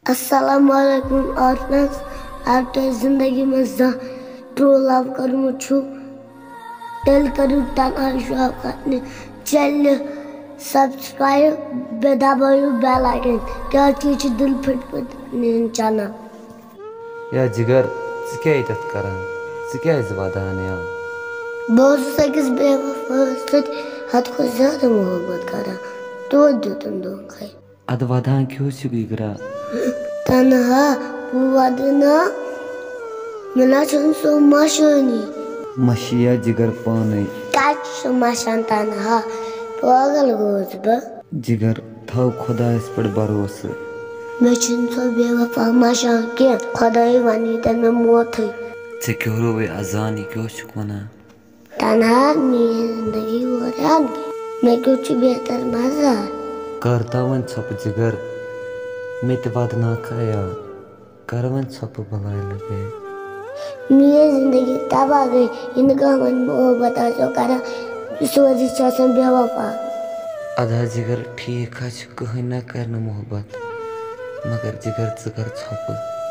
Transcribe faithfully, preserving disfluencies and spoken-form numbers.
السلام علیکم آڈینس۔ اگر تۄہہِ زندگی منٛز زانٛہہ ٹرو لو کوٚرمُت چھُو، تیٚلہِ کٔرِو تنہا شوق کرنہِ چینلہِ سبسکرائب، بیٚیہِ دبٲیِو بیل آیکن، کیٛازِ کہِ یہِ چھِ دِل پھٕٹۍ پھٕٹۍ میٲنۍ چینل۔ یا جگر، ژٕ کیٛاہ ییٚتٮ۪تھ کران؟ ژٕ کیٛازِ ودان یا؟ بہٕ اوسُس أکِس بے وفاہَس سۭتۍ حد کھۄتہٕ زیادٕ محبت کران، توتہِ دیُتُن دھوکھَے۔ ادٕ ودان کیٛاہ اوس یہِ جگرا؟ تنہا، بہٕ ودٕ نہٕ، مےٚ نہ چھُنہٕ سُہ مَشٲنی۔ مَشہِ یا جگر پانے۔ کَتہِ چھُ مَشان تنہا؟ پاگل گوس بہٕ۔ جگر، تھاو خۄدایَس پٮ۪ٹھ بھروسہٕ۔ مےٚ چھُنہٕ سۄ بے وفا مَشان کینٛہہ، خۄداے وَنی تَن مےٚ موتھٕے۔ ژےٚ کیٛاہ رووُے اَزان، یہِ کیٛاہ اوس چھُکھ وَنان؟ تنہا، میٲنۍ زندگی وٲران، مےٚ کیُتھ چھُ بہتر مزار۔ کر تا وۄنۍ ژھۄپہٕ جگر، مےٚ تہِ ودناوکھا یاد۔ کر وۄنۍ ژھۄپہٕ بلاے لگے۔ میٲنۍ زندگی تباہ گٔے، یہِ نہٕ کانٛہہ وۄنۍ محبت آسیو کران، یہِ سورُے چھُ آسان بے وفا۔ ادا جگر، ٹھیٖک حظ چھُ، کٕہٕنۍ نہ کرِ نہٕ محبت، مگر جگر، ژٕ کر ژھۄپہٕ۔